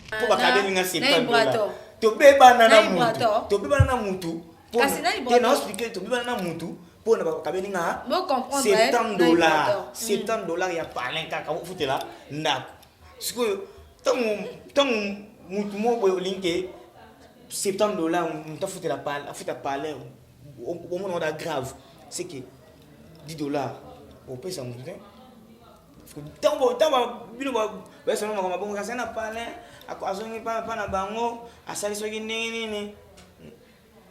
Mpo bakabeli nga 70 dollar. Tobebana na mutu. Tobebana na mutu. Kasi na Te na expliquer, tobebana na mutu mpo na bakabeli nga 70 dollars. 70 dollars ya palin kaka ofutela ndako. Sikoyo ntango mutu moko boye olingi ke 70 dollars, mutu afutela palin, afuta palin, omona wana grave, c'est que 10 dollars opesa mutu te. Ntango bino bayesana makambo bongo, kasi na palin azongi pa na bango, asali soki ndenge nini.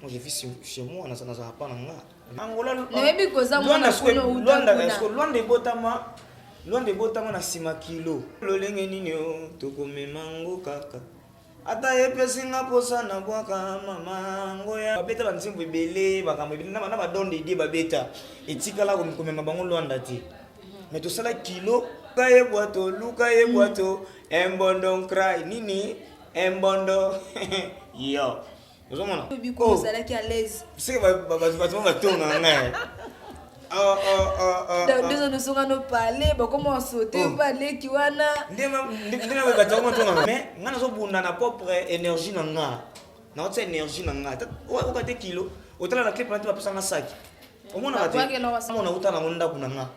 Moi, je vis chez moi, nazalaka pa na nga. Angola. Nayebi koza mwana kuna, uta kuna. Lwanda ebotama, Lwanda ebotama na nsima kilo. Lolenge nini o tokomema ngo kaka, ata epesinga mposa na bwaka mama ngoya. Babeta banzembo ebele, makambo ebele na badonde edie babeta, etikala komema bango Lwanda te. Mais tosala kilo, luka ye bwato, luka ye bwato, embondo nkrai nini embondo yo ozomona. Ozalaki à l'aise. Seke bato batonga ngai. Ndezo nosonga no pale, bakoma osote baleki wana. Nde bato batonga, mais ngai nazobunda na propre énergie na nga, naotia énergie na nga. Oka te kilo, otala na clip na te, bapesanga saki, omonaka te, mona uta nango ndako na nga,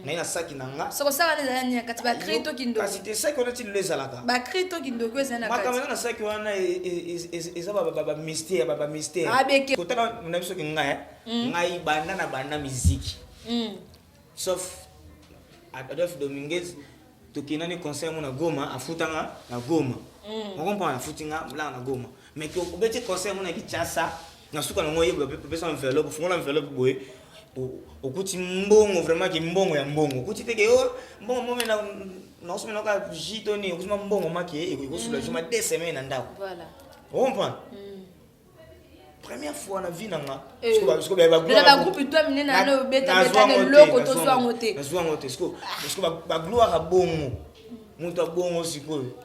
naye na saki na nga. Soko saka wana ezala nini kati? Bacri to kindoki? Kasi te, saki wana ti lelo ezalaka. Bacri to kindoki oyo ezali na makambo eza na saki wana, eza bamystère, bamystère. Abeke. Kotala na biso ke ngai, ngai banda na banda miziki, sauf Adolphe Dominguez, tokendani concert mo na Goma, afutanga na Goma, ocomprendre, afuti nga molanga na Goma. Mais obeti concert mo na Kinshasa, na suka nango oyeba opesa enveloppe, ofungola enveloppe boye, okuti mbongo, vraiment ke mbongo ya mbongo okuti te ke o mbongo mome naosomela kaka jus to nini, okuti ma mbongo maki ekosula juma 2 semaines na ndako. Ocomprendre, première fois na vie na nga. Bagroupe to minene na obeta eloko, tozwa yango te. Nazwa yango te. Siko bagloire abongo, moto abongo sikoyo.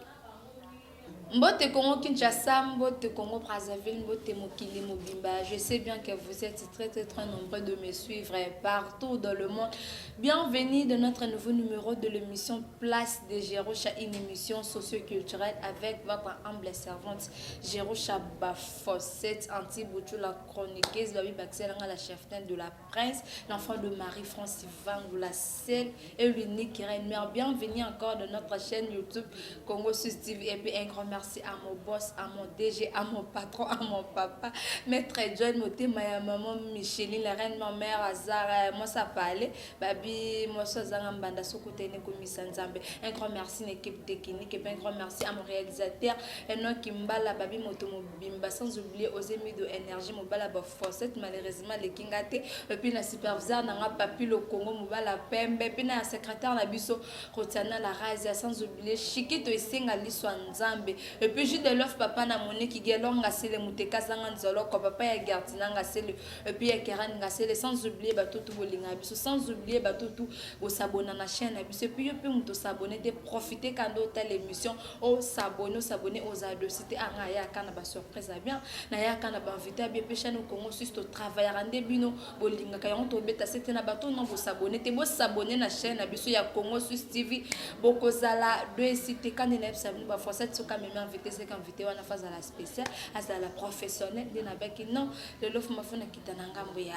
Mbote Congo Kinshasa, Mbote Congo Brazzaville, Mbote Mokili Mobimba. Je sais bien que vous êtes très très très nombreux de me suivre partout dans le monde. Bienvenue dans notre nouveau numéro de l'émission Place de Jérocha, une émission socio-culturelle avec votre humble servante Jérocha Bafosset, anti-Bouchou, la chroniqueuse, Babi Baxelanga, la chef de la prince, l'enfant de Marie-France Vangou, la seule et l'unique reine mère. Bienvenue encore de notre chaîne YouTube Congo Suisse TV. Et puis un grand merci à mon boss, à mon DG, à mon patron, à mon papa, Maître John Motema, ya maman Micheline, la reine, ma mère Azar, moi ça parlait, Babi, moi ça Zanga Mbanda Sokotene Komisa Nzambe. Un grand merci à l'équipe technique et puis un grand merci à mon réalisateur, Enoch Kimbala, Babi Moto Mobimba, sans oublier Ozemi de Énergie, Mobala Bafossette, malheureusement les Kingate, et puis la superviseur Nanga Papi le Congo, Mobala Pembe, et puis na secrétaire na biso, Rotiana la Razia, sans oublier Chiquito Esenga Liso Nzambe, et puis Jules de Love, papa na Monique Gelonga Ngasele Muteka Zanga Nzoloko, papa ya Gertina Ngasele, et puis ya Keran Ngasele, sans oublier bato tout bolinga biso, sans oublier bato tout bosabona na chaîne na biso. Et puis yo mpe moto osabone te, profite kanda otala émission, osabone, osabone, ozala dosi te. Anga ayaka na basurprise ya bien, nayaka na bainvité ya bien. Mpe chaîne Congo Suisse, totravaillaka nde bino bolingaka yango, tobeta se te na bato no bosabone te, bosabone na chaîne na biso ya Congo Suisse TV, bokozala doesi te. Kandi nayebisa bino bafrançais, soki amemi invité, seke invité wana fa azala spécial, azala professionnel. Nde nabaki non, lelo fuma fo nakita na ngambo ya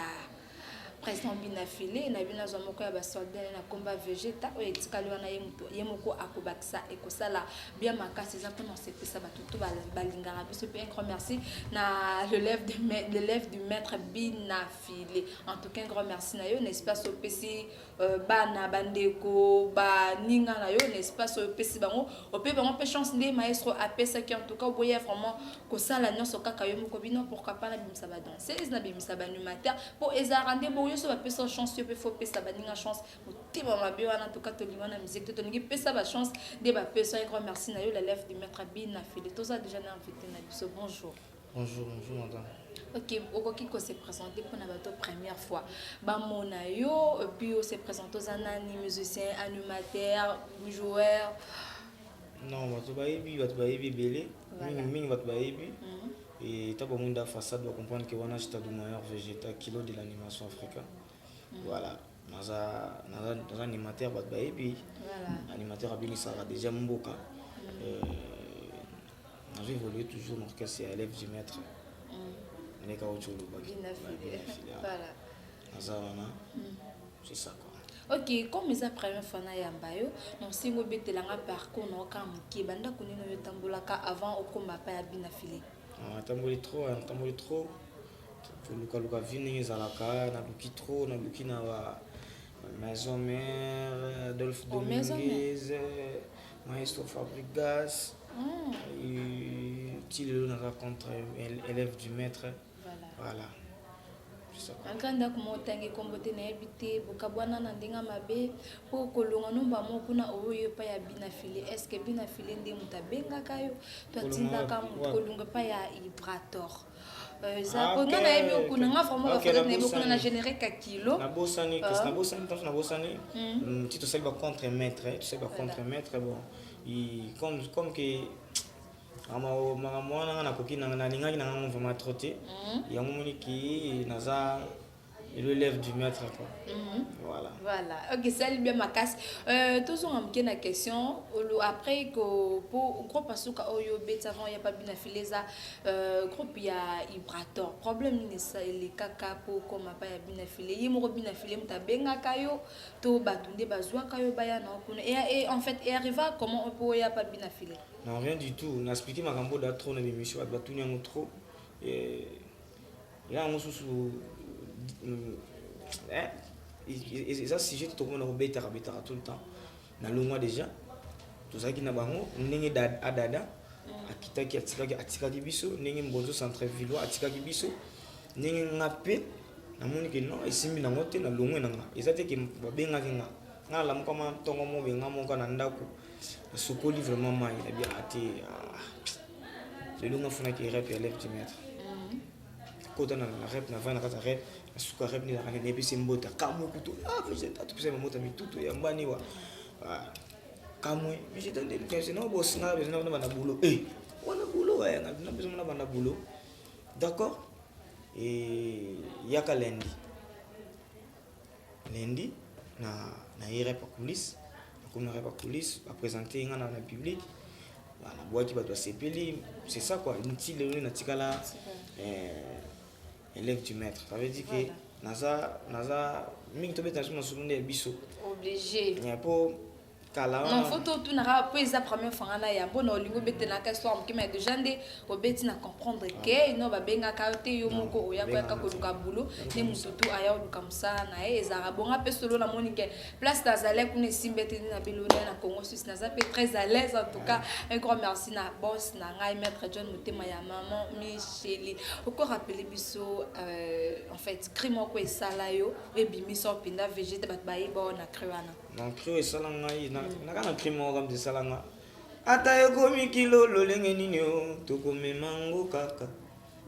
président Bina File na bino, azwa moko ya basoldat na komba Vegeta oyo etikali wana, ye moto ye moko akobakisa, ekosala bien makasi. Eza mpona kosepesa bato to balingaka biso. Mpe un grand merci na l'élève du maître Bina File. En tout cas, un grand merci na yo na espace opesi bana, bandeko, baninga na yo, na espace oyo opesi bango, ope bango mpe chance nde maestro apesaki. En tout cas, oboya vraiment kosala nyonso kaka yo moko bino. Pourquoi pas nabimisa badanseuse, nabimisa baanimateur, mpo ezalaka nde bongo. Nyonso bapesa chance, yo mpe fo opesa baninga chance. Motema mabe wana, en tout cas tolingi wana musique te, tolingi pesa bachance nde bapesa. Un grand merci na yo, l'élève du maître Bina Fili. Toza déjà na invité na biso. Bonjour. Bonjour, bonjour madame. Ok, okoki kose présenter mpona bato première fois bamona yo, et puis ose présente, oza nani? Musicien, animateur, joueur? Non, bato bayebi, bato bayebi ebele, mingi mingi bato bayebi. Et ta bomunda façade, bacomprendre que wana Stade Meilleur Végéta, kilo de l'animation africain. Voilà, naza animateur, bato bayebi. Animateur abinisaka déjà mboka. Nazo évoluer toujours na orchestre ya élève du maître. Ndeka oti olobaki. Voilà. Naza wana, c'est ça quoi. Ok, comme eza première fois nayamba yo, nosengi obetelanga parcours na oka moke, bandako nini oyo otambolaka avant okóma pa ya Bina File. Natamboli trop, natamboli trop, kolukaluka vie ndenge ezalaka. Naluki trop, naluki na ba Maison Mère, Adolphe Oh, Maison Mère. Dominguez, Maestro Fabregas. Ti lelo naza contre élève du maître. Voilà, c'est ça quoi. Anka ndako moko otangi nkombo te, nayebi te bokabwana na ndenge mabe mpo kolonga nomba moko kuna oyo epai ya Bina File. Est ce que Bina File nde moto abengaka yo to atindaka moto kolonga epai ya Ibrator? Eza po nga nayebi okuna, nga vraiment bafoto nayebi okuna na générique ya kilo. Nabosani, kasi nabosani, ntanso nabosani ti tosali bacontre maître, tosali bacontre maître. Bon, comme que makambo wana nga nakoki, nalingaki na ngango vraiment trop te. Yango moniki naza l'élève du maître quoi. Voilà. Voilà, ok, sali bien makasi. Tozonga moke na question olo après ko po groupe asuka oyo obeti avant ya pa Bina File eza groupe ya Ibrator. Problème nini elekaka po okóma pa ya Bina File? Ye moko Bina File moto abengaka yo to bato nde bazwaka yo baya na kuna? Et en fait earriva comment po oya pa Bina File? Non, rien du tout. Na expliqué makambo da trop na bémission, bato batuni yango trop. Eza yango susu, eza sujet tokomona kobetaka betaka tout le temps. Nalongwa déjà, tozalaki na bango ndenge adada akitaki, atikaki biso ndenge Mbonzo centre villois atikaki biso ndenge. Nga mpe namoni ke non, esimbi nango te, nalongwe na nga. Eza te ke babengaki nga. Nga nalamuka ma ntongo mobe, nga moko na ndako, nasokoli vraiment mai, nabi ate lelo nga funaki rep ya élève du maître. Kota na rep, na vai na kati ya rep, nasuka rep nde ezalaka nde nayebisi mbota kamwe kutu topesa bambota mitutu ya mbani wa kamwe no boss, nga besoin na banda boulot. Eh, wana boulot nga besoin na banda boulot. D'accord, et yaka lundi. Lundi na ye rep ya coulisse, nakomi na rep ya coulisse, baprésente nga na public, nabwaki, bato basepeli, c'est ça quoi. Nti lelo natikala élève du maître. Ça veut dire que naza mingi tobeta na masolo nde ya biso. Obligé. Mpo kala. Non, faut totunaka mpo eza première fois nga na yambo na olingi obetelaka histoire moke, mais déjà nde obeti na comprendre ke no babengaka yo te, yo moko oya koyaka koluka boulot nde mosutu aya oluka mosala na ye. Ezalaka bonga mpe solo. Namoni ke place nazali kuna esimbi ete nde na belo na Congo Suisse, naza mpe très à l'aise. En tout cas, un grand merci na boss na ngai, maître John Motema ya maman Micheli. Okorappeler biso en fait cri moko esala yo ebimisa mpenza végé, bato bayeba oyo na cri wana? Na cri oyo esala ngai, naka na cri moko kambi esala nga: ata ekomi kilo lolenge nini o, tokomema ngo kaka.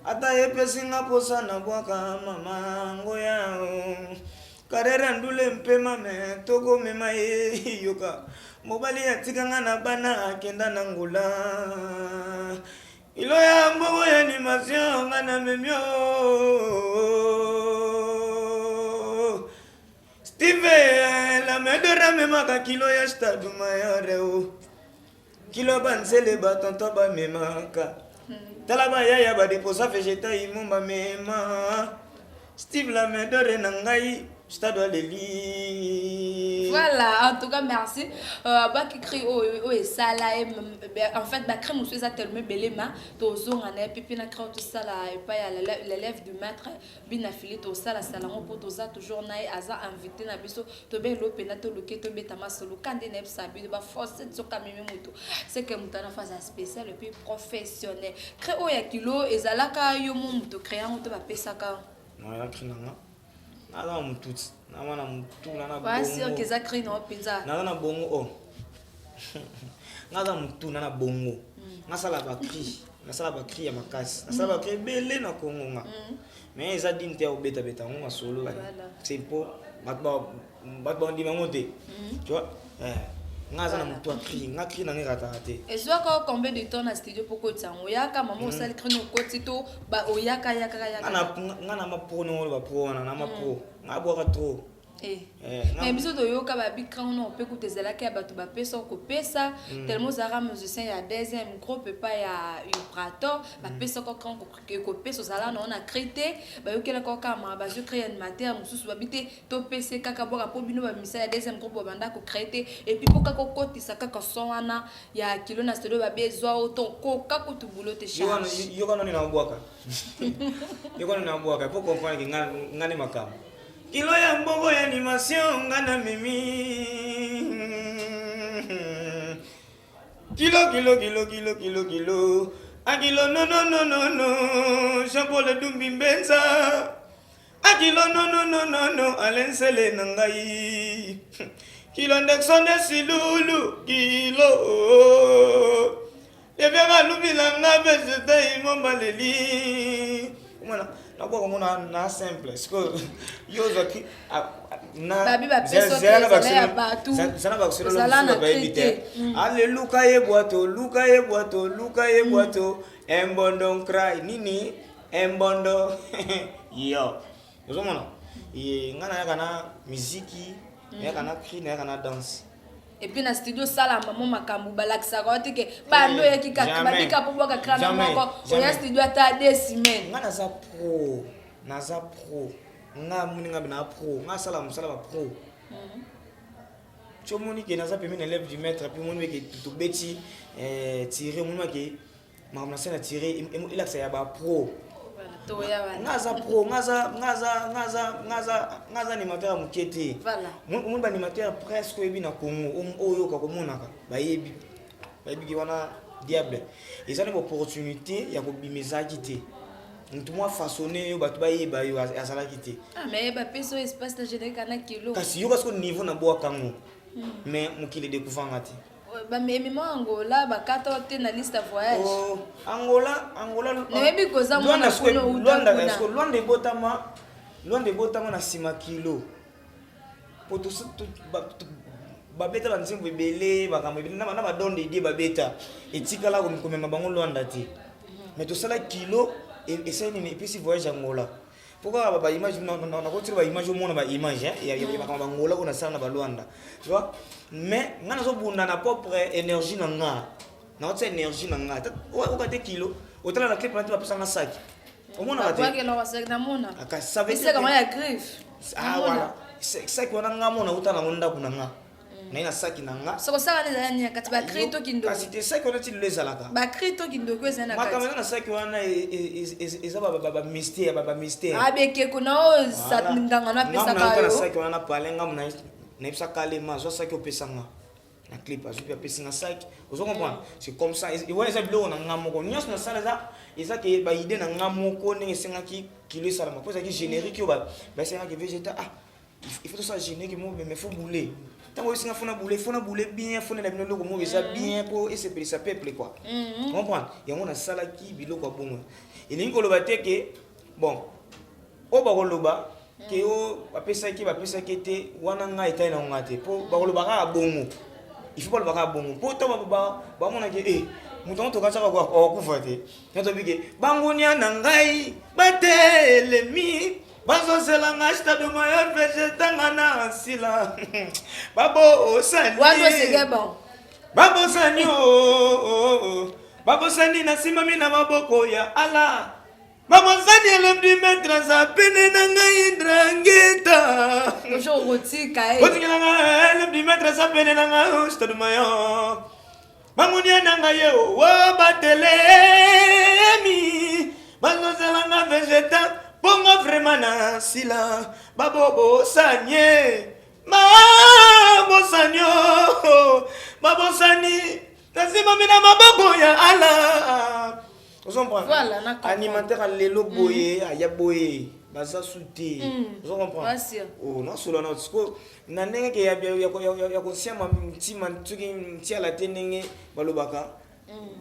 Ata epesi nga mposa na bwaka mama ngoya o, karere ndule mpe mame, tokomema ye. Yoka, mobali atikanga na bana, akenda na ngula ilo ya mbongo ya animation, nga na memi o. Steve la medora amemaka kilo ya Stade Mayore o, kilo banzele batonto bamemaka. Tala bayaya badeposa vegeta imo bamema Steve la medore na ngai stade aleli. Voilà, en tout cas merci. Baki cri oyo oyo esala ye, en fait bacri mosusu eza tellement ebele, ma tozonga na ye mpe na cri oyo tosala epai ya l'élève du maître Bina Fili. Tosalasala yango mpo toza toujours na ye, aza invité na biso. Tobelo mpena toluke tobeta masolo ka nde nayebisa bino baforce soki amemi moto seke moto ana fa aza spécial et puis professionnel. Cri oyo ya kilo ezalaka yo mo moto crée yango to bapesaka? Non, eza cri nanga. Naza na motu ti naza na motu na na eza cri na mpenza. Naza na bongo o, nga aza motu na bongo. Nasala bacri, nasala bacri ya makasi, nasala bacri ebele na Kongo nga. Mais eza dine te ya kobetabeta yango masolo, c'est mpo bato bandima yango te, tu vois. Nga aza na motu acri, nga cri nanga ekataka te. Ezwaka combien de temps na studio mpo kotisa yango? Oyaka mama osali cri no okoti to oyaka yakaka yaka? Nga na mapro ndenge oloba pro wana na mapro, nga abwaka trop. Eh. Mais biso toyoka babikran wana mpe kuta ezalaki ya bato bapesa kopesa tellement ozalaka musicien ya deuxième groupe epai ya Ibrator, bapesaka cran ekopesa, ozala nango na cri te. Bayokelaka kaka ma bazwi cri animateur mosusu, babi te, topese kaka bwaka mpo bino bamisa ya deuxième groupe babanda kocréer te. Et puis mpo kaka okotisa kaka son wana ya kilo na studio, babi ezwa o to koka kutu bulo te charge. Yoka nani na bwaka, yoka nani na bwaka po comprendre ke nga nde makambo. Kilo ya mbongo ya animation, nga na memi kilo, kilo, kilo, kilo, kilo, kilo akilo. No, no, no, no, no, Jean Paul Dumbi Mbenza akilo. No, no, no, no, no, alensele na ngai kilo ndexonde silulu kilo ebiaka lubilanga mpe mombaleli omona nabwaka ngo na simple. Sikoyo yo ozwaki Babi bapesa ezala ya bato, zala ozala na bayebi cri te. te. Ale luka ye bwato, luka ye bwato, luka ye bwato embondo nkrai nini embondo yo ozomona. Ye nga nayaka na miziki, nayaka na cri, nayaka na danse. Et puis na studio osalama mo makambo balakisaka yo te ke bando oyaki kaka babika mpo bwaka krana moko oya studio ata 2 semaines. Nga naza pro, naza pro. Nga moni nga na pro, nga asala mosala ba pro. Ti omoni ke naza pembeni na élève du maître, mpe omoni ke tobeti tire, omoni ke makambo na se na tire elakisa ya bapro. Nga aza pro, nga aza animateur ya moke te. Omoni baanimateur presque oyebi na Congo oyo oyoka komonaka, bayebi, bayebiki wana diable eza na baopportunité ya kobima. Ezalaki te motu mwa façonne yo bato bayeba yo, azalaki te. Kasi yoka siko niveau na bwakango, mais mokili edécouvranga te. Bamemema Angola, bakata te na liste ya voyage. Oh, Angola, Angola. Nayebi koza mwana kuna outa kuna. Lwanda ebotama, Lwanda ebotama na nsima kilo po babeta banzembo ebele, makambo ebele na badonde edie babeta, etikala komema bango Lwanda te. Mais tosala kilo, esali nini? Epesi voyage Angola po kaka baimage nakotila, baimage omona, baimage ya makambo bangola oyo nasala na balwanda, tu vois. Mais nga nazobunda na propre énergie na nga, naotia énergie na nga oka te kilo. Otala na clip na te, bapesanga saki, omonaka te. Ah, saki wana nga mona uta nango ndako na nga, naye na saki na nga. Sokosala ezala nini kati? Bacri to kindoki? Kasi te, saki wana ti lelo ezalaka. Bacri to kindoki ezali na makambo eza na saki wana, eza bamystère, bamystère. Abekeko na oyo nganga na apesaka yo na saki wana na pale. Ngambo nayebisa kalema, azwa saki, opesanga na clip, azwi mpe apesi nga saki. Ozo comprendre, c'est comme ça. Wana eza biloko na nga moko nyonso nasala, eza ke baidée na nga moko ndenge esengaki kilo esalama mpo ezalaki générique oyo basengaki végéta. Ah, il faut tosala générique moko, mais faut boule. Ntango oyesinga fona boule, fona boule bien, fona na bino eloko moko eza bien mpo esepelisa peuple quoi, comprendre. Yango nasalaki biloko ya bongo. Elingi koloba te ke bon, oyo bakoloba ke o bapesaki, bapesaki te wana, ngai etai nango nga te, mpo bakoloba kaka bongo. Il faut baloba kaka bongo mpo to bamonaki e moto yango tokanisaka akokufa te. Natobi ke bangunia na ngai batelemi, bazozelanga stade mayor vegetanga na nsila babosani, babosani o babosani, nasimbami na maboko ya ala. Babosani élève du maître aza pene na ngai drangeta. Otikelanga élève du maître aza pene na ngai stade mayor. Bangunia na ngai ye o batelemi, bazozelanga vegeta bongo vraiment na sila. Babobosanie, babosani o babosani, nasimbami na maboko ya ala. Ozo comprendre, animateur alelo boye, aya boye, baza su te. Ozo comprendre, nasola na siko na ndenge ke ya kosiama ntima soki ntiala te, ndenge balobaka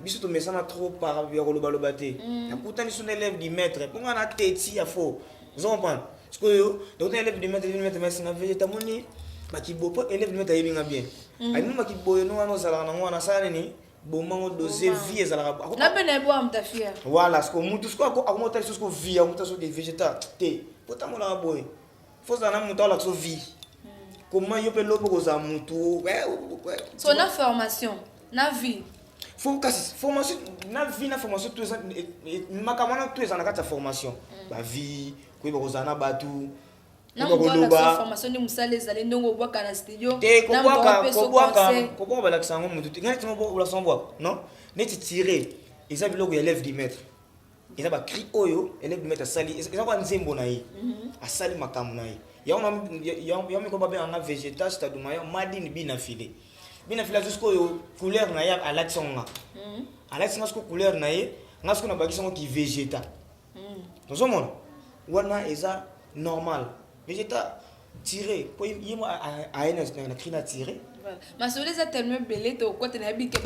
biso tomesana trop par ya kolobaloba te. Nakutani so na élève du maître mpo nga na teti ya faux. Ozo comprendre, sikoyo nakutani élève du maître, du maître masinga vegeta moni bakibo mpo élève du maître ayebi nga bien, ayemi bakiboyo no wana ozalaka nango wana, asala nini, bomango dose vie ezalaka. Voilà, siko mutu siko akomota lisusu ko vie akomota soki végéta te, po tambolaka boye, fo ozala na moto alakisa vie. Comment yo mpe lobi kozala mutu? So na formation na vie. Fo kasi formation na vie, na formation to eza makambo wana to eza na kati ya formation. Bavie, koyeba kozala na bato. Na moto alakisa formation nde mosala ezali ndenge obwaka na studio. Te, kobwaka, kobwaka, kobwaka balakisa yango motu te. Ngai neti olakisa yango bwaka, non, neti tire eza biloko ya élève du maître, eza bacri oyo élève du maître asali, eza kwa nzembo na ye. Asali makambo na ye yango miko babenganga Végétal Stadoumayo Madine Bina File. Bina File azwi sikoyo couleur na ye, alatisi yango nga, alatisi nga sikoyo couleur na ye, nga sikoyo nabakisi yango ki Végéta. Ozomona wana eza normal. Végéta tiré po ye mo aye na cri na tiré. Masolo eza tellement ebele, tokota, nayebi ke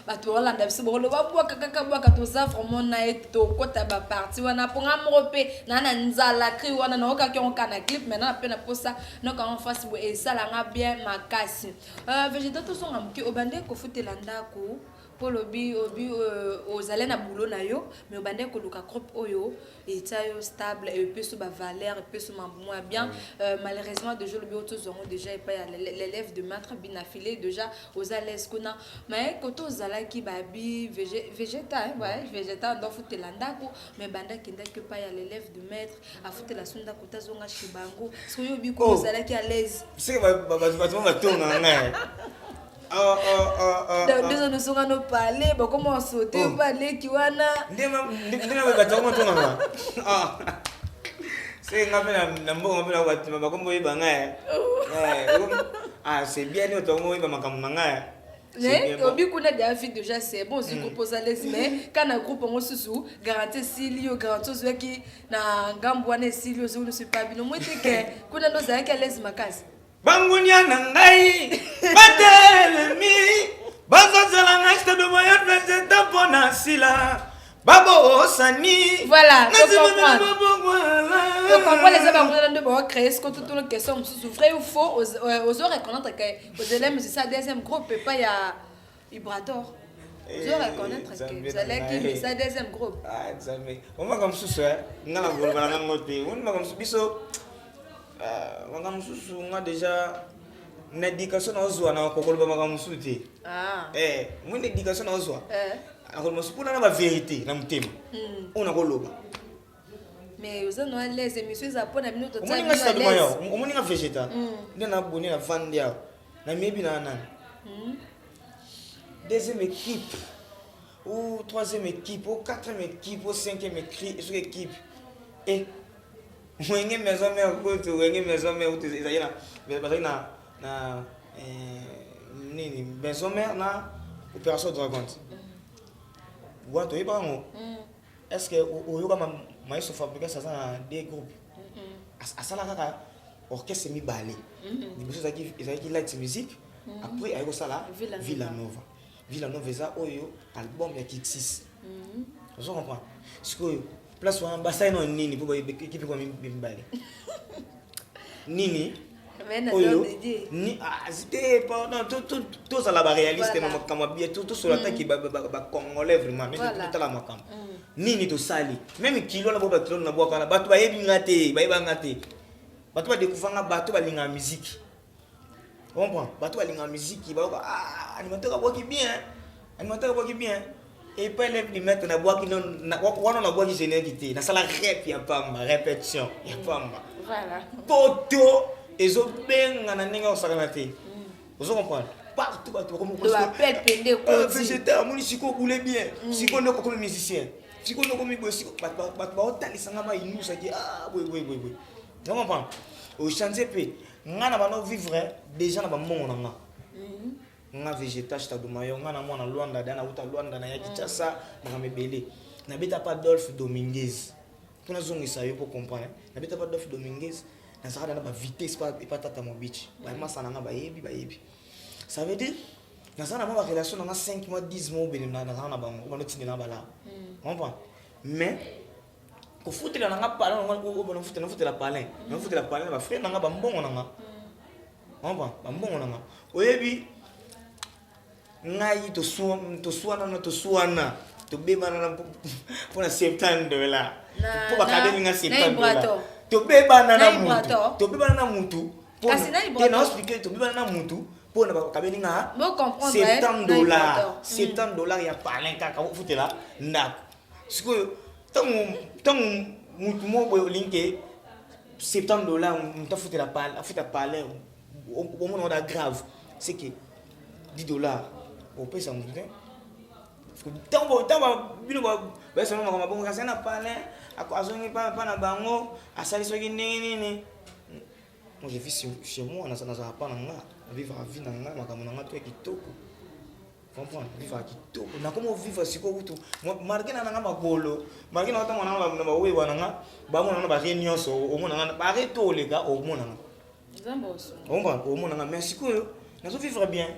bato baolanda biso bakoloba bwaka kaka bwaka. Toza vraiment na ye, tokota baparti wana mpo nga moko mpe naa na nzala cri wana, naokaki yango kaka na clip maintenant mpe na posa nokango face boye, esalanga bien makasi. Végéta, tozonga moke. Obande kofutela ndako mpo olobi obi ozali na boulot na yo, mais obande koluka groupe oyo etia yo stable, epesi bavaleur, epesi mambo mwa bien. Malheureusement déjà olobi otozwa yango déjà epai ya l'élève de maître Binafile, déjà oza lese kuna. Mais kote ozalaki babi Végéta, ouais, Végéta ndo afutela ndako, mais banda akendaki epai ya l'élève de maître, afutela so ndako te, azonga chez bango. Soki oyo obi kuna ozalaki à l'aise? Seke bato batonga ngai. Ndezo nosonga no pale bakoma osote mpo aleki wana. Nde bato bakoma tonganga seke nga mpe na mbongo mpe na bakombo oyeba ngai. Ah, c'est bien, nde bato bakoma oyeba makambo na ngai. Mais obi kuna deya vie déjà, c'est bon, ozwi groupe, oza l'aise, mais ka na groupe yango susu garantie esili yo, garantie ozwaki na ngambo wana esili, ozwi nyonso epa bino moi te ke kuna nde ozalaki à l'aise makasi. Bangunia na ngai batelemi, bazozela ngai Stade Mayo Président mpo na sila babosani. Voilà, tocomprendre. Eza bango nde baocréer siko totuna question mosusu: vrai ou faux, ozo reconnaître ke ozali musicien deuxième groupe epai ya Ibrator? Ozo reconnaître ke ozalaki musicien deuxième groupe? Nzambe, omaka mosusu nga na koloba na ngango te. Omoni makambo mosusu biso, makambo mosusu nga déjà na éducation naozwa na kokoloba makambo mosusu te. Omoni, na éducation naozwa nakoloba mosusu mpona na bavérité na motema oyo nakoloba. Mais oza no à l'aise, émission eza mpona bino. Omoni nga Stade Mayo, omoni nga Végéta nde naboni na vandi awa, namiyebi na nani, deuxième équipe ou troisième équipe ou quatrième équipe ou cinquième équipe, soki équipe e Wenge Maison Mère kutu, Wenge Maison Mère kutu ezali na bazali na nini, Maison Mère na Opération Dragon wana toyeba yango. Est ce que oyoka Maestro Fabregas aza na deux groupes? Asala kaka orchestre mibale. Liboso ezalaki Light Music, après aye kosala Villa Nova. Villa Nova eza oyo album ya Kixis, ozo comprendre? Sikoyo place wana basali nano nini mpo équipe kwa mibale nini oyo te? Pardon, tozala baréaliste na makambo ya bien, tosola taki bacongolais vraiment, totala makambo nini tosali. Même kilo na bo bakilo na bwaka wana, bato bayebi nga te, bayeba nga te, bato badécouvrir nga, bato balingaka musique, comprend, bato balingaka musique, bayoka: "Ah, animateur abwaki bien, animateur abwaki bien." Epai élève du maître nabwaki wana, nabwaki générique te, nasala rep ya pamba, répétition ya pamba. Poto ezobenga na ndenge osakana te, ozo comprendre? Partout bato bakomivégétal, amoni sikoyo obule bien, sikoyo nde okomi musicien, sikoyo nde okomi boye, sikoyo bato baotalisanga mainusaki boye boye boye boye, ozo comprendre? Ochange mpe nga na bano vivre déjà na bambongo na nga. Nga Végétage Tadumayo, nga na mwana Lwanda da, nauta Lwanda na ya Kinshasa, makambo ebele. Nabeta pa Adolphe Dominguez mpo nazongisa yo mpo comprendre. Nabeta pa Adolphe Dominguez, nazalaka na bavitesse epa Tata Mobici, bamasa na nga bayebi, bayebi. Ça veut dire naza na mwa barelation na nga 5 mois, 10 mois obele, nazala na bango bando tindela balaa, comprendre? Mais kofutela na nga palin, nafutela palin, nafutela palin na bafrère na nga, bambongo na nga, comprendre? Bambongo na nga. Oyebi ngai toswana, toswana, tobebana mpona 70 dollar, mpo bakabeli nga 70 dollar, tobebana na mutu, tobebana na mutu. Kasi na Te, na expliquer, tobebana na mutu mpona bakabeli nga 70 dollars, 70 dollars ya palin kaka ofutela ndako. Sikoyo ntango mutu moko boye olingi ke 70 dollars, moto afutela, afuta palin, omona wana grave, c'est que 10 $ opesa motu te. Ntango bino bayesana makambo bongo, kasi na palin azongi pa na bango, asali soki ndenge nini. Moi, je vis chez moi, nazalaka pa na nga, navivaka vie na nga, makambo na nga to ya kitoko, comprendre, vivaka kitoko. Nakoma ovivre sikoyo kutu malgré na nanga makolo, malgré na otambola nanga na bawewa na nga, bamona na bare nyonso, omona nga bare to oleka, omona nga, comprendre, omona nga. Mais sikoyo nazovivre bien,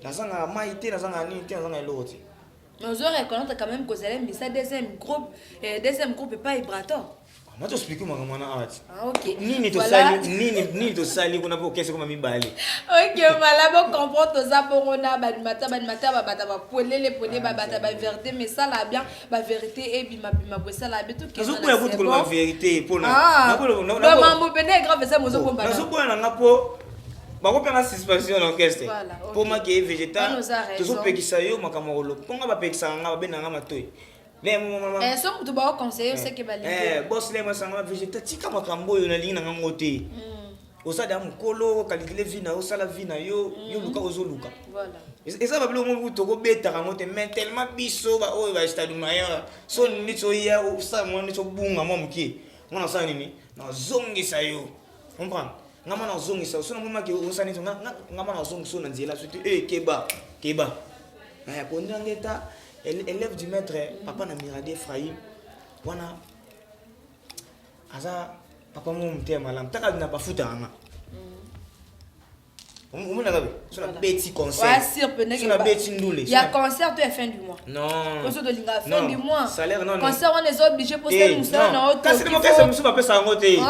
nazangaka mai te, nazangaka nini te, nazangaka eloko te. Mais ozo reconnaître quand même kozala misa deuxième groupe epai Ibrator. Nato expliquer makambo wana awa ti. Ah, ok. Nini tosali, nini tosali kuna mpo okese koma mibale? Ok, voilà, bo comprendre, toza bongo na baanimateur, babata bapolele pole, babata bavérité, mais esala bien, bavérité ebimabima bo esala bien. Nazoboya kutu koloba vérité mpona Mambo pene grave eza mozobomba. Nazoboya nanga mpo bakopanga suspension na orchestre, mpo make végétal tozopekisa yo makambo ya koloba, mponga bapekisaka nga, babendanga matoi. So moto baoconseille oseke balingi. Boss le masanga végétal, tika makambo oyo, nalingi na ngango te. Osala ya mokolo, calcule vie na yo, osala vie na yo, yo luka, ozoluka. Eza babiloko moko tokobetaka yango te, mais tellement biso oyo bastade mayer so neti oya osala mwa neti obunga mwa mokie, nga nasala nini? Nazongisa yo, comprendre, nga ma nazongisa yo. So namonaki osala neti nga ma nazongisa yo na nzela, surtout e keba keba ponda ngeta élève du maître papa na Miradi Ephraim wana, aza papa mo motema malamu, taka na bafutaka nga, omonaka be so nabeti concert, so nabeti ndule. Ya concert to ya fin du mois? Non. Oso tolinga fin du mois. Salaire, non. Concert wana eza obligé mpo sali mosala na yo. Kasi mokese mosusu bapesa yango te.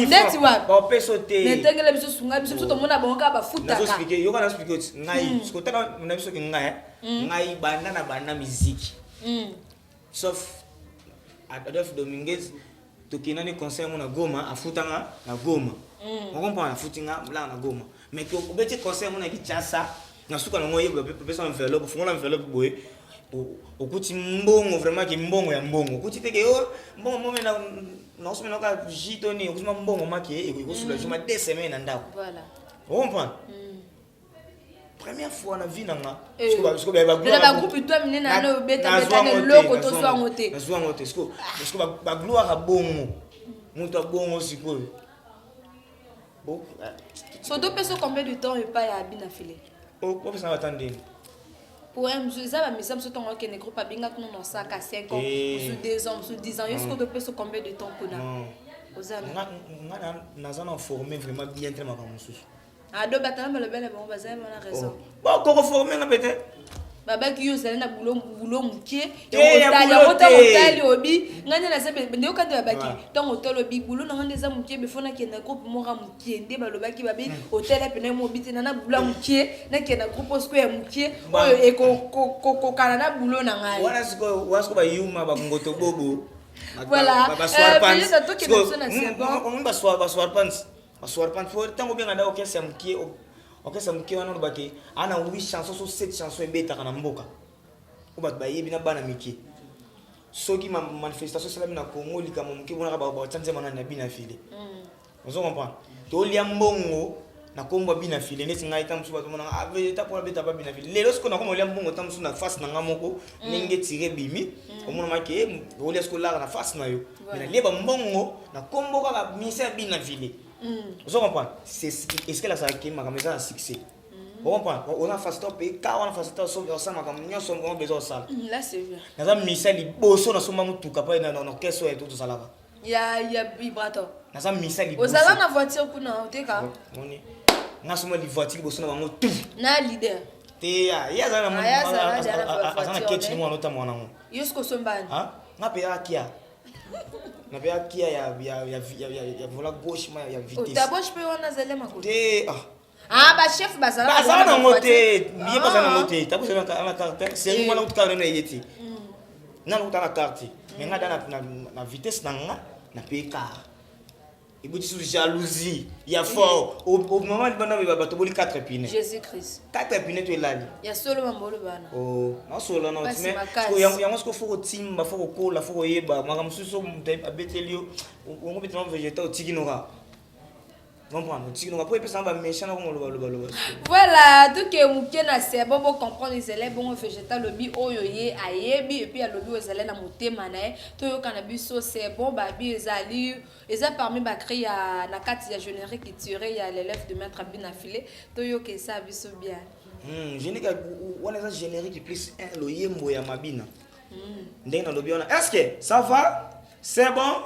Neti wapi? Bapesa te. Netengela biso, sunga biso, biso tomona bango kaka bafutaka. Nazoexpliquer, yoka, naexpliquer oti ngai siko tala na biso ke ngai banda na banda miziki, sauf Adolphe Dominguez, tokendani concert mo na Goma, afutanga na Goma, ocomprendre, afuti nga laka na Goma. Mais obeti concert mo na Kinshasa, na suka nango oyeba opesa enveloppe, ofungola enveloppe boye, okuti mbongo, vraiment ke mbongo ya mbongo, okuti te ke o mbongo mome naosomela kaka jus to nini, okuti ma mbongo make ekosula juma 2 semaines na ndako, ocomprendre. Première fois na vie na nga. Bagroupe to minene ana obetabetana eloko tozwa yango te. Nazwa yango te. Siko bagloire abongo, moto abongo sikoyo. So topesa combien de temps epai ya Abina File? Opesanga bata ndeni. Pour un mosusu eza bamisa mosusu, ntongo okende groupe abengaki nono, osaka 5 ans, mosusu 2 ans, mosusu 10 ans. Yo sikoyo topesa combien de temps kuna? Oza nga naza na formé vraiment bien te makambo mosusu. Ado batala balobela bango, bazali wana raison. Bokoko forme nga peut-être. Babaki yo ozali na bulo moke yango, ntango otali obi ngai nde naza nde yoka nde babaki, ntango otali obi bulo na ngai nde eza moke, befo nakende na groupe moko ya moke. Nde balobaki babi otali pene mobi te na bulo ya moke, nakende na groupe oyo sikoyo ya moke oyo ekokokana na bulo na ngai. Wana sikoyo bayuma bakongoto bobo. Voilà, baswarpans, baswarpans, po ntango obenga nda orchestre ya mokie, orchestre ya mokie wana olobaki ana 8 chanson so 7 chanson ebetaka na mboka oyo bato bayebi na bana mike. Soki manifestation esalami na Congo, likambo moke bonaka batia nzembo nani ya Bina File, ozo comprendre, tolia mbongo na kombo ya Bina File. Neti ngai, ta mosusu bato monanga ta mpona beta pa Bina File. Lelo sikoyo nakoma olia mbongo ta mosusu na face na nga moko, ndenge tire bimi, omonamaki olia sikoyo laka na face na yo, mais nalia bambongo na kombo kaka mise ya Bina File, ozo comprendre. Esika elakisaka makambo eza na succès, ocomprendre, oza face to mpe ka wana face to osala makambo nyonso ngo besoin osala. Naza misa liboso nasomba motuka mpo na orchestre oyo tozalaka. Ya Vibrato. Naza misa. Liboso ozala na voiture kuna oteka. Moni nga soma li voiture liboso na bango tout. Na leader. Te, ye aza na ketch, ni mwana otambola nango. Yo siko osombani? Nga mpe akia na mpe akia ya volant gauche ma ya vitesse. Taboche mpe wana azali makolo. Te, ah. Ah, bachef bazala. Bazala nango te, ye bazala nango te. Taboche na carte seri mwana kutuka nano ye te, nano kuta na carte, mais nga da na vitesse na nga na pe car. Eboti susu jalousie ya fort. Mama libanda oyo batoboli 4 pine. Jésus Christ. 4 pine to elali. Ya solo mambolo bana. Oh, nasolola na mais yango yango siko faut kotimba, faut kokola, faut koyeba makambo mosusu moto abeteli yo ongo betela végétal otiki noka. Comprendre otiki noka po epesa ba méchant na kongo loba loba loba. Voilà, tout que moke na c'est bon bo comprendre ezali bongo végétal lobi oyo ye ayebi et puis alobi oyo ezali na motema na ye toyoka na biso c'est bon babi ezali eza parmi ba cri ya na kati ya générique tiré ya l'élève de maître Bina Filé toyoka esa biso bien. Générique wana eza générique plus 1 loyembo ya mabina. Ndenge nalobi wana, est-ce que ça va? C'est bon?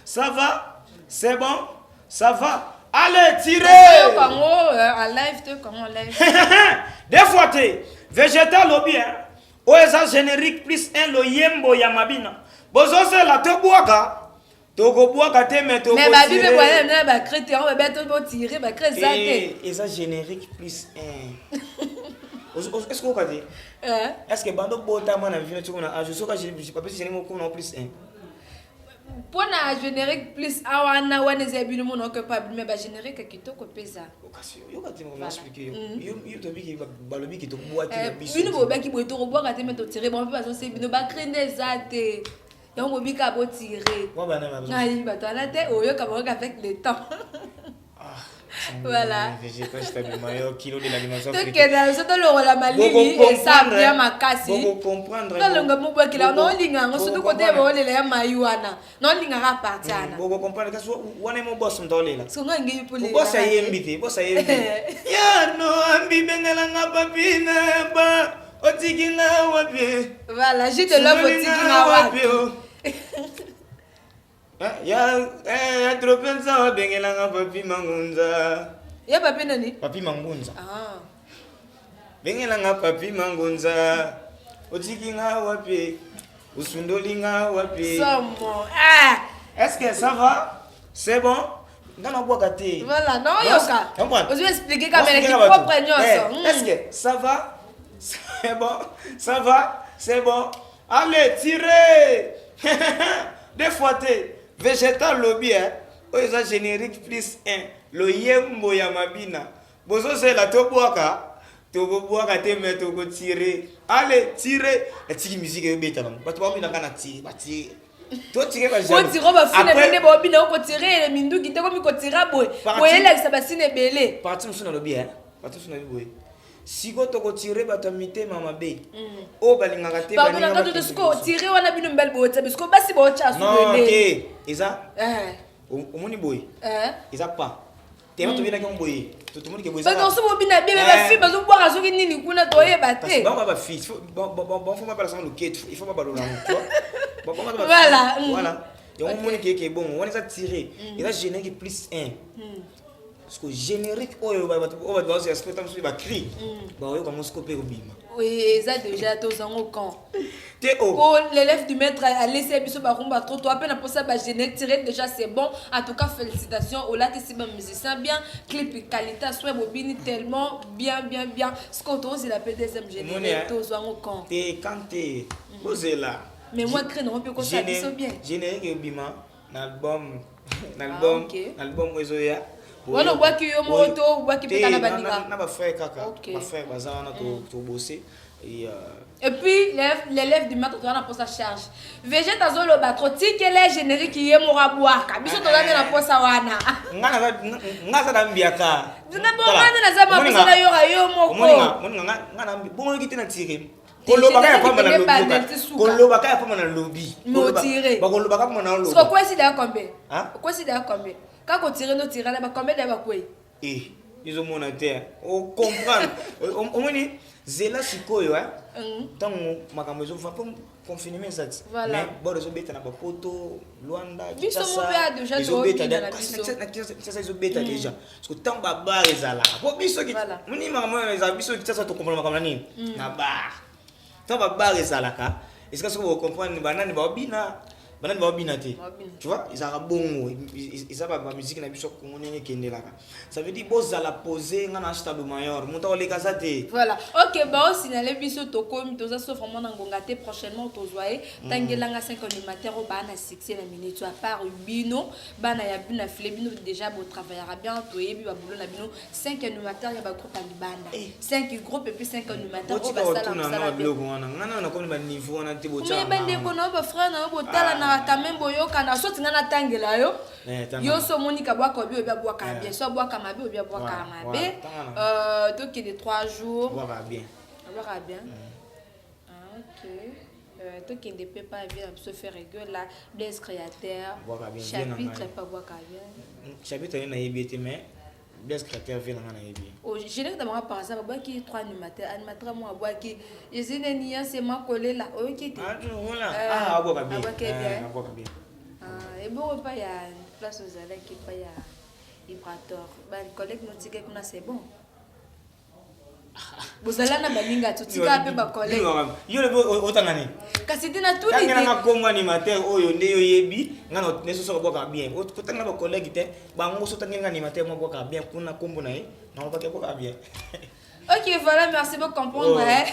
Ça va? C'est bon? Ça va? Allez, tirez! Toyoka yango en live, toyoka yango en live. Des fois te végétal lobi hein. Oyo eza générique plus 1 loyembo ya mabina. Bozosela tobwaka tokobwaka te mais Mais babi mpe boye na ba cri te, yango babi to botire ba cri eza te. Eza générique plus 1. Est-ce que oyoka te? Est-ce que bando botama na vie na na âge soka bapesi générique moko na plus 1? Mpona générique plus a wana wana eza bino mona okepa bino mais ba générique ya kitoko mpenza. Kasi yoka te makambo expliquer yo. Yo tobiki balobiki tobwaki na biso. Bino bobaki boye tokobwaka te mais totire bango mpe bazose bino ba cri nde eza te. Yango bobika botire. Ngai bato wana te oyoka bango avec le temps. Voilà. Tokenda biso tolongola malili esa bien makasi. Tolonga mobwakela naolinga yango surtout kote baolela ya mai wana naolingaka parti wana. Bokocomprendre kasi wana mo boss moto aolela. Songo ngai mpo boss ayembi te, boss ayembi. Yano ambi bengelanga papi na ba otiki nga wapi. Voilà, jus de love otiki nga wapi. Ya trop mpenza wabengelanga papi mangunza. Ya papi nani? Papi mangunza. Ah. Bengelanga papi mangunza. Otiki nga wapi? Osundoli nga wapi? Somo. Ah. Est-ce que ça va? C'est bon? Nga nabwaka te. Voilà, non yoka. Comprendre? Ozo expliquer quand même ki propre nyonso. Est-ce que ça va? C'est bon? Ça va? C'est bon? Allez, tirez! Deux fois te. Végétal lobby hein. Oyo eza générique plus 1. Loyembo ya mabina. Bozosela tobwaka. Tokobwaka te mais tokotire. Allez, tirez. Etiki musique eyobeta bango. Bato babinaka na tire, batire. Totire ba jaloux. Otire bafine ndenge bobina okotire minduki te komi kotira boye. Boyelakisa basine ebele. Parti mosusu nalobi hein. Parti mosusu nalobi boye. Sikoyo tokotire bato ya mitema mabe oyo balingaka te. Pardon na ngai toto sikoyo otire wana bino mibali bootya biso basi bootya Non te, eza omoni boye eza pa tema tobinaki yango boye tomoni ke boye. Bato mosusu bobina bien mais bafille bazobwaka soki nini kuna toyeba te. Bango bafille bango babala loketo, il faut babalola yango, tu vois. Voilà. Voilà, yango omoni ke bongo wana eza tiré, eza générique plus 1. Parce que générique oyo bato oyo bato bazozela sikoyo ntango mosusu bacri baoyoka ngo sikoyo mpe kobima. Oui, eza déjà tozango quand te o po l'élève du maître alesi biso barumba trop to ape na posa ba générique tiré déjà, c'est bon. En tout cas félicitations, olatisi ba musicien bien, clip qualité soit bobini tellement bien bien bien. Sikoyo tozela mpe deuxième générique, tozwango quand? Te quand te bozela. Mais moi cri nango mpe kosala biso bien. Générique ebima na album, na album, na album oyo ezoya. Wana obwaki yo moko to obwaki mpe kaka baninga? Na bafrère kaka, bafrère baza wana tobose. Et puis l'élève du maître toza na posa charge végét azoloba trop, tikele générique ye moko abwaka, biso toza nde na posa wana. Nga aza na mbiaka. Bonga nde naza maposa nayoka yo moko. Moninga nga na bongo yoki te na tire kolobaka ya pamba na lobi, kolobaka ya pamba na lobi. Bakolobaka pamba na lobi. Okwesi da combien? Okwesi da combien kaka otire no tire na bacombien da bakwei? Eh, ezomona te, ocomprendre, omoni zela sikoyo ntango makambo ezofa mpo confinement eza ti mais bord ezobeta na bapoto Luanda, Kinshasa ezobeta déjà parce que ntango babar ezalaka po biso moni makambo oyo ezala biso Kinshasa tokomprendre makambo na nini na bar. Ntango babar ezalaka esika soki bocomprendre banani baobina. Banani baobina te? Baobina. Tu vois, ezalaka bongo, eza bamusique na biso ya Kongo ndenge ekendelaka. Ça veut dire bozala posé, nga na Stade Mayor, moto akoleka aza te. Voilà, ok, baosinale biso, tokomi, toza so vraiment na ngonga te. Prochainement tozwa ye. Tangelanga 5 animateur oyo baa na succès na minute, à part bino bana ya bino na file. Bino déjà botravaillera bien, toyebi babulo na bino. 5 animateur ya bagroupe ya libanda, 5 groupe et puis 5 animateur oyo Botika basala kotuna nga mosala bien. Biloko wana, nga nano nakomi baniveau wana te. Me Botyaka. Bandeko na yo, bafrère na yo, botalanaka quand même, boyokana. Soti nga natangela yo. Eh, tanga. Yo so omonika bwaka obi, obi abwaka bien, so abwaka mabe, obi abwaka mabe. Voilà, tanga na. Tokende 3 jours. Bwaka bien. Abwaka bien. Ah, ok. Tokende mpe pa bien na biso, Ferre Gola, Blaise Créateur. Abwaka bien, bien na Chapitre ngai. mpe abwaka bien. Chapitre ye nayebi ete, mais Blaise Créateur vie na nga nayebi. Générique na bango par exemple, abwaki 3 animateur, animateur mo abwaki ezineni ya sema kolela, oyoki te? Ah, abwaka bien. Abwaki bien. Abwaka bien. Ah, ebongo epai ya place ozalaki, epai ya Vibrator, bacollègue notike kuna, c'est bon, bozala na baninga, totika mpe bacollègue. Yo lobi otanga nini? Kasi te, natuni. Tangela nga Te. kombo animateur oyo nde yo yebi nga na ne soso abwaka bien. Kotangela bacollègue te, bango so tangela nga animateur mo abwaka bien kuna, kombo na ye naolobaki abwaka bien. Ok, voilà, merci beaucoup, comprendre. Oh. Hein?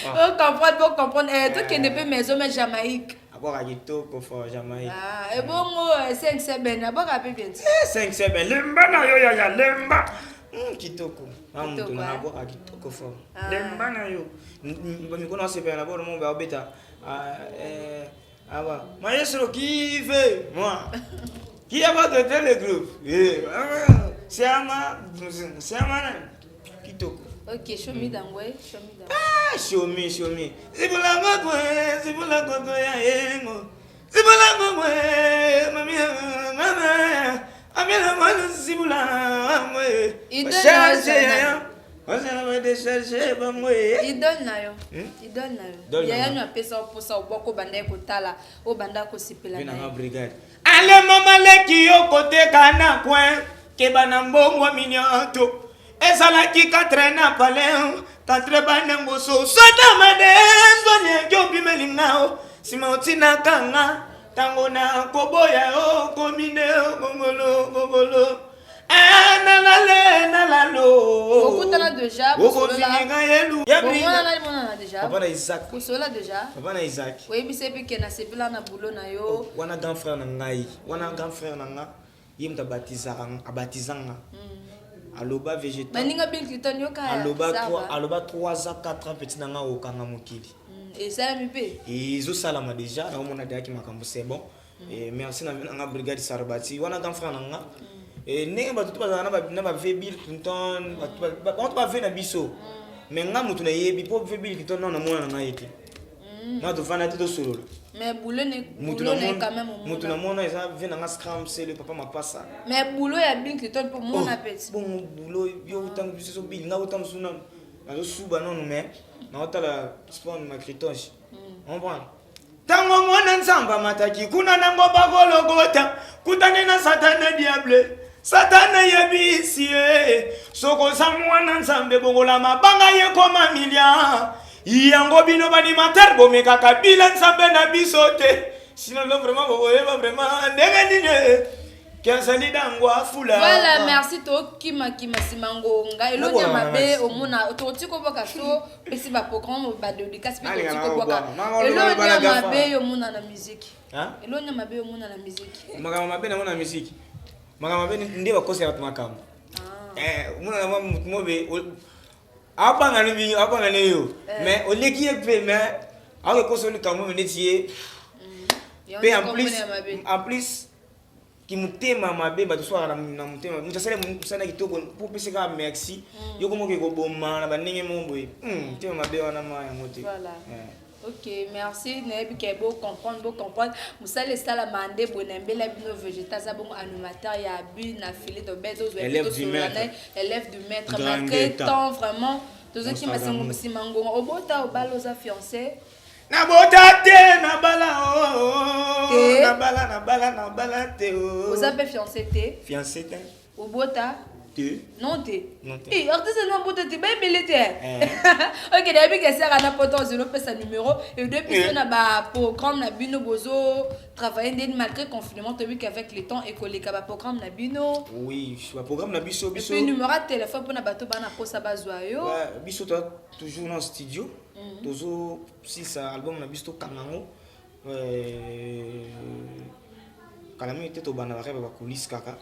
Oh, comprendre, bon comprendre. Eh, tokende mpe maison mais Jamaïque. Abwaka kitoko fort, Jamaïque. Ah, ebongo 5 7 abwaka mpe bien ti. 5 7, lemba na yo yaya, lemba. Kitoko. Ah, moto Kitoko, na eh? abwaka kitoko fort. Ah. Lemba na yo. Bamikolo nasepela na boro mo baobeta awa maestro qui fait moi qui a pas de le groupe. Eh, ah, siama siama kitoko. Ok, Shomi Dangwe, Shomi Dangwe. Ah, shomi shomi zibula ngokwe, zibula ngokwe ya yengo, zibula ngokwe mami mama amina mwana zibula ngwe. Idole na yo. Charge Zana. ya osala ba décharge bamwe. Idole na yo. Hmm? Idole na yo. Idole na Yaya nga. no apesa mposa obwaka, obanda ye kotala, obanda kosepela na Nanga ye. brigade ale mama leki yo koteka na coin, keba na mbongo minioto ezalaki 4 na palin 4 banango so sota madeso liaki opimeli ngao nsima otinaka nga ntango na koboya okomi nde kongolo kongolo nalale nalalo. Okutana déjà, bosolola. Okofininga yelu. Bomonana, monana déjà. Papa na Isaac. Bosolola déjà. Papa na Isaac. Oyebisa epi ke nasepela na bulo na yo. Wana grand frère na ngai, wana grand frère na nga, ye moto abatizaka, abatizanga, aloba végétal. Baninga Bill Clinton yoka. Aloba ça va. Aloba 3 ans, 4 ans, petit na nga okanga mokili. Esalami mpe. Ezosalama déjà, naomona deyaki makambo, c'est bon. Et merci na nga brigade Sarbati, wana grand frère na nga. Et ndenge bato to bazala na bave Bill Clinton, bango to bave na biso, mais nga moto nayebi mpo ve Bill Clinton nano namona na ngai ye te, nga tovanda te, tosolola. Mais boulot ne Moto boulot na ye quand même moto omona. Namona eza ve nanga Scram, c'est le papa mapasa. Mais boulot ya Bill Clinton mpo mona peti. Bongo boulot yo ntango biso ezobili, nga ota mosusu nano nazosuba nano, mais naotala sport macritoche, comprendre. Ntango mwana Nzambe amataki kuna nango bakolokota, kutani na Satana diable, Satana yebisi ye: soki oza mwana Nzambe, bongola mabanga yekoma milia. Yango bino baanimateur bomekaka bila Nzambe na biso te, sinon lo vraiment bokoyeba vraiment ndenge nini kiazali dango afula. Voilà, merci. Tokimakima nsima ngonga eloni ya Nabwaka mabe. makasi. Omona toti kobwaka so opesi baprogramme, badédicace mpe. Nalinga Toti na kobwaka. kobwaka. Mama, Eloni oloba ya na gafa. mabe omona na musique? Hein? Eloni ya mabe omona na musique? Makambo mabe nango na musique, makambo mabe nde bakosela bato makambo. Ah. Omona na mwa motu mobe abangani bino, abangani yo, mais oleki ye mpe, mais akokosa likambo me neti ye. Yango Mpe en nde plus komona ya mabe. En plus kimotema mabe, bato swaka na motema. Moto asali mosala kitoko mpo opesi kaka merci, yo komoke koboma na bandenge moko boye. Motema mabe wana ma yango te. Voilà. Eh. Ok, merci. Nayebi ke bocomprendre, bocomprendre mosala esalama nde boye na mbela bino. Végéta aza bongo animateur ya but na filet to be tozwa. Élève du maître. Élève du maître. Grand Malgré Guetta. temps vraiment tozokima. Nostradamus. Nsima ngonga, obota, obala, oza fiancé? Nabota te, nabala o. Te. Nabala, nabala, nabala te o. Oza mpe fiancé te? Fiancé te. Obota? Te. Non te. Non te. Eh, artiste na poto te bayebele te. Eh. Ok, nayebi ke sera na poto ozelo pesa numéro et depuis Eh. so na ba programme na bino bozo travailler ndeni malgré confinement, toyebi qu'avec le temps ekoleka ba programme na bino. Oui, ba programme na biso Et biso. puis numéro ya téléphone mpona bato bana posa bazwa yo. Ouais, biso toza toujours na studio, tozosilisa album na biso, tokanga yango. Kala mingi te tobanda barêve, bacoulisse kaka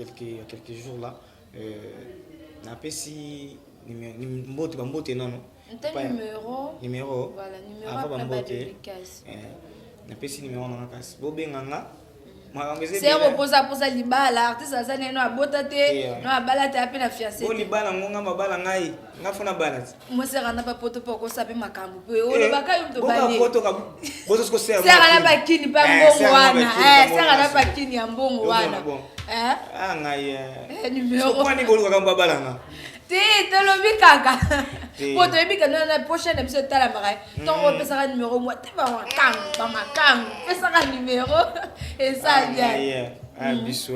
à quelques jours là. Napesi mbote, bambote nano. Nte numéro. Numéro. Voilà, numéro. Avant après bambote. Badédicace. Napesi numéro nanga, kasi bobenganga, makambo eza Se ebele. koposa posa libala, artiste aza neno abota te. Eh. No abala te, ape na fiancé. Bo libala ngo, nga mabala ngai, nga fo nabala ti. Mosera na bapoto mpo okosa mpe makambo mpe olobaka yo moto bali. Sera sera na bakini mpe mbongo wana. Sera na bakini ya mbongo wana. Eh? Ah, ngai. Eh, numéro. Kwani bolukaka mbabalanga? Te, tolobi kaka. Te. Po toyebi ka na prochaine na biso etalamaka ntongo, opesaka numéro mwa te, bamakangu bamakangu, opesaka numéro, eza bien. Ah, biso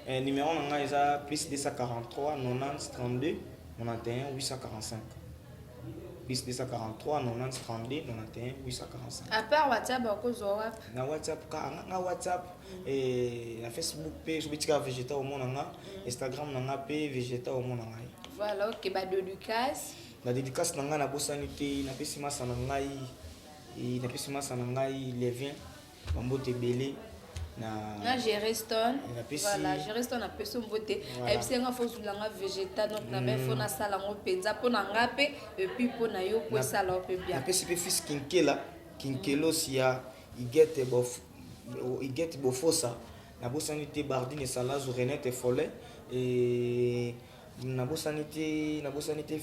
numéro na ngai eza plus 243 90 32 91 845, plus 243 90 32 91 845. À part WhatsApp, bakozwa wapi? Na WhatsApp ka nga WhatsApp, na Facebook mpe soki tika Végéta, omona nga. Instagram na nga mpe Végéta, omona ngai. Voilà, ok, badédicace. Na dédicace na ngai, nabosani te, napesi masa na ngai, napesi masa na ngai Levin bambote ebele na Na Gerestone. Napesi Voilà, Gerestone, apesi mbote. Voilà. Ayebisi nga fo zulanga Végéta, donc na be fo nasala yango mpenza mpo na nga mpe et puis mpo na yo po esala yo mpe bien. Napesi mpe fils Kinkela Kinkelosi ya Igete Bof, Igete Bofosa. Nabosani te Bardine Salazu, Renete Fole, nabosani te, nabosani te,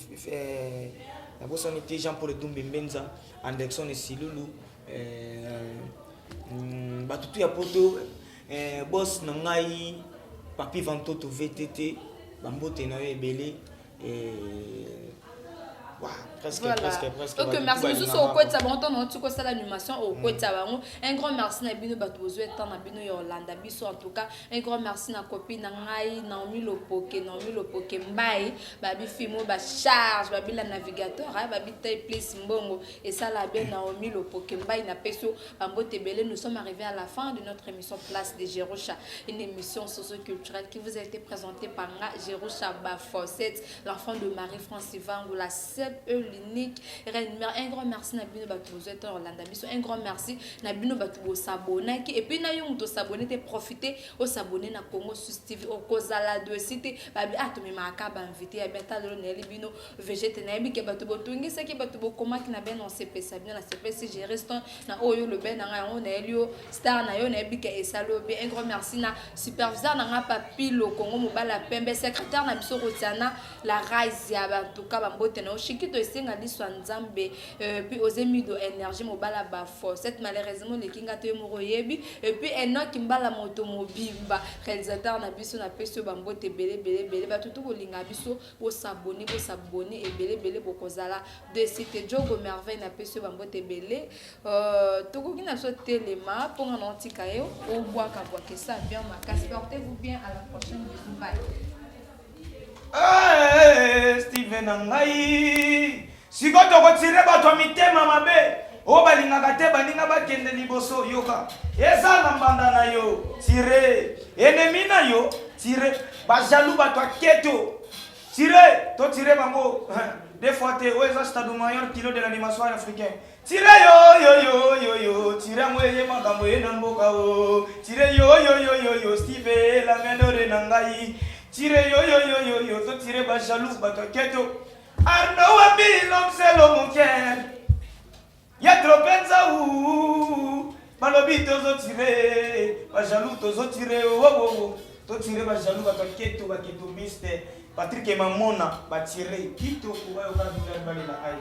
nabosani te Jean Paul Dumbe Mbenza, Anderson Esilulu, bato tu ya poto, boss na ngai Papi Vantoto VTT, bambote na yo ebele. Presque. Voilà. Presque, presque. Ok, merci. Mosusu okotisa bango ntango nauti kosala animation, okotisa bango. Un grand merci na bino bato bozwi temps na bino ya olanda biso. En tout cas, un grand merci na copine na ngai Naomi Lopoke, Naomi Lopoke Mbai, babi film oyo bacharge, babi la navigateur, babi tai plus mbongo esala bien. Naomi Lopoke Mbai, napesi yo bambote ebele. Nous sommes arrivés à la fin de notre émission Place de Jerusha, une émission socio-culturelle qui vous a été présentée par nga Jerusha Bafosset, l'enfant de Marie-France Ivangu, la seule et l'unique reine mère. Un grand merci na bino bato bozwi temps olanda biso. Un grand merci na bino bato bosabonaki, et puis na yo moto osabone te, profite osabone na Congo Suisse TV, okozala déçu te. Babi ah, tomemaka bainvité ya bien. Tala lelo nayeli bino Végéta, nayebi ke bato botungisaki, bato bokomaki na bien, osepesa bino. Nasepesi Gereston na oyo lobe na ngai yango, nayeli yo star na yo, nayebi ke esali yo bien. Un grand merci na superviseur na nga Papi Lokongo, mobala pembe, secrétaire na biso Rotiana la Raisia. Bantuka bambote na yo Shikito, esenga liso ya Nzambe. Puis Ozemido énergie, mobala bafosette, malheureusement oleki nga te, yo moko oyebi. Et puis Enoki Mbala, moto mobimba, réalisateur na biso, napesi yo bambote ebele ebele ebele. Bato to kolinga biso, bosabone, bosabone ebele ebele, bokozala déçu te. Jogo Merveille, napesi yo bambote ebele. Tokoki na biso telema mponga na otika yo obwaka bwaka, esa bien makasi. Portez-vous bien, à la prochaine, bisous, bye. Hey, Steven na ngai, sikoyo tokotire bato ya mitema mabe oyo balingaka te baninga bakende liboso. Yoka, eza na mbanda na yo, tire ennemi na yo, tire bajaloux, bato ya keto, tire, totire bango deux fois te. Oyo eza Stade Mayor, kilo de l'animation africain. Tire yo yo yo yo yo, tire yango, eye makambo ye na mboka o. Tire yo yo yo yo yo, Steve la mendore na ngai, tire yo yo yo yo yo, totire bajaloux, bato ya keto. Arno Wabi, l'homme c'est mon cœur ya trop mpenza u balobi tozotire bajaloux, tozotire wowowo, totire bajaloux, bato ya keto, baketo miste Patrik Mamona, batire kitoko, bayoka bilali balela ai.